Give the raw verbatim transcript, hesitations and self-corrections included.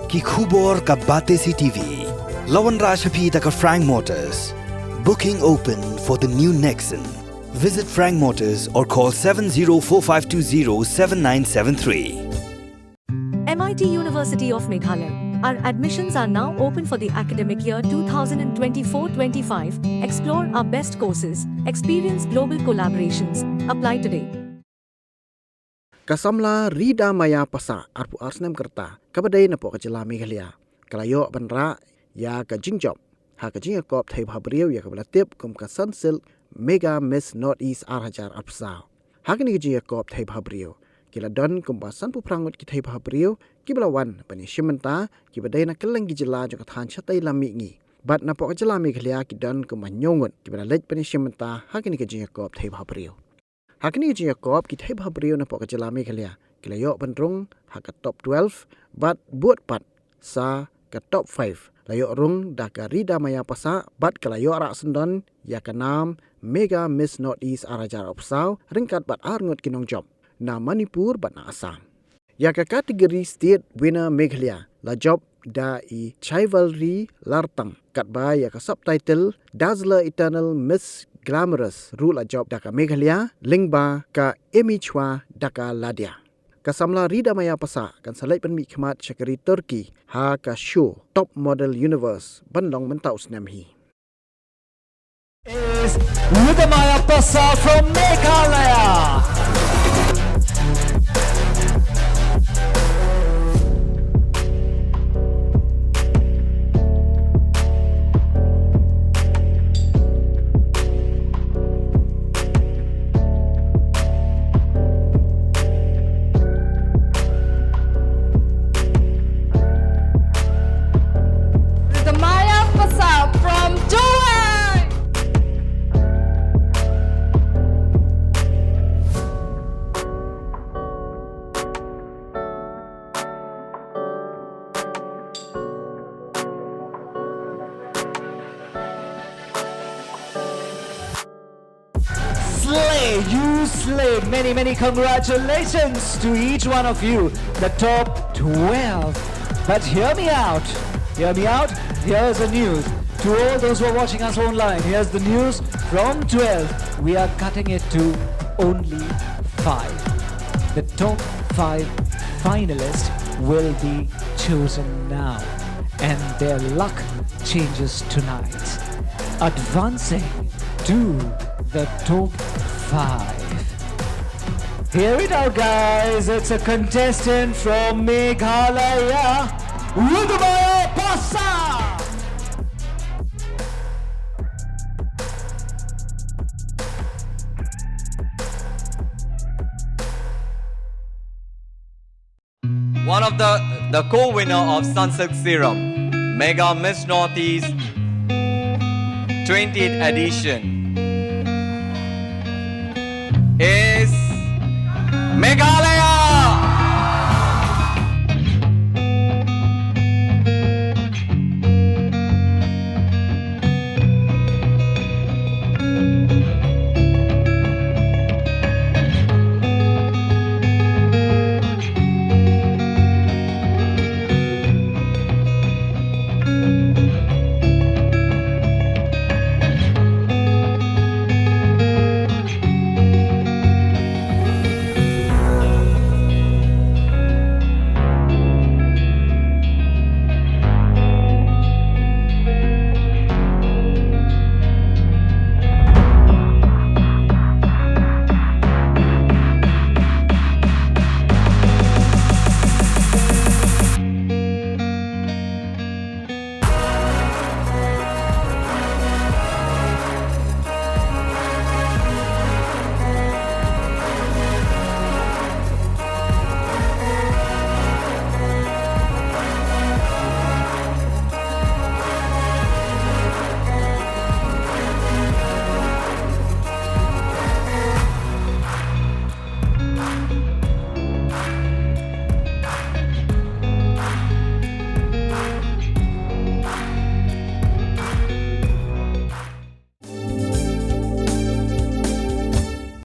Ki khubor ka Batesi TV la wanrah sha phi da ka Frank Motors. Booking open for the new Nexon. Visit Frank Motors or call seven zero four five two zero seven nine seven three. M I T University of Meghalaya. Our admissions are now open for the academic year two thousand twenty-four twenty-five. Explore our best courses, experience global collaborations. Apply today. Ka samla Rida Maya Pasa, arphew ar snem ka rta, kaba dei napoh ka jylla Meghalaya, ka la ïoh ban rah ïa ka jingjop ha ka jingïakop thei bhabriew ïa kaba la tip kum ka Sunsilk Mega Miss Northeast ar hajar arphew saw. Ha kane ka jingïakop thei bhabriew, ki la don kumba sanphew phra ngut ki thei bhabriew kiba la wan ban ïashim bynta, kiba dei na kylleng ki jylla jong ka thaiñ shatei lam mihngi. Bad napoh ka jylla Meghalaya ki don kumba hynñiew ngut kiba la leit ban ïashim bynta ha kane ka jingïakop thei bhabriew. Ha kane ka jingïakop, ki thei bhabriew napoh ka jylla Meghalaya ki la ïoh ban rung ha ka top twelve bad bud pat sa ka top five. La ïoh rung da ka Rida Maya Pasa bad ka la ïoh rah syndon ïa ka nam Mega Miss Northeast ar hajar arphew saw ryngkat bad ar ngut ki nongjop na Manipur bad na Assam. Ïa ka category State Winner Meghalaya la jop da i Chaivalry Lartang, katba ïa ka subtitle Dazzler Eternal Miss Glamorous ruh la jop da ka Meghalaya lyngba ka Emichwa Dakaladia. Ka samla Rida Maya Pasa kan sa leit ban mihkhmat sha ka ri Turkey ha ka show Top Model Universe ban long mynta u snem hi. Is Rida Maya Pasa from Meghalaya. Rida Maya Pasa from Jowai. Slay, you slay. Many, many congratulations to each one of you, the top twelve. But hear me out. Hear me out. Here's the news. To all those who are watching us online, here's the news from twelve. We are cutting it to only five. The top five finalists will be chosen now, and their luck changes tonight. Advancing to the top five. Here we go, guys. It's a contestant from Meghalaya, Rida Maya Pasa. One of the, the co-winner of Sunsilk Serum, Mega Miss Northeast twentieth edition is Meghalaya.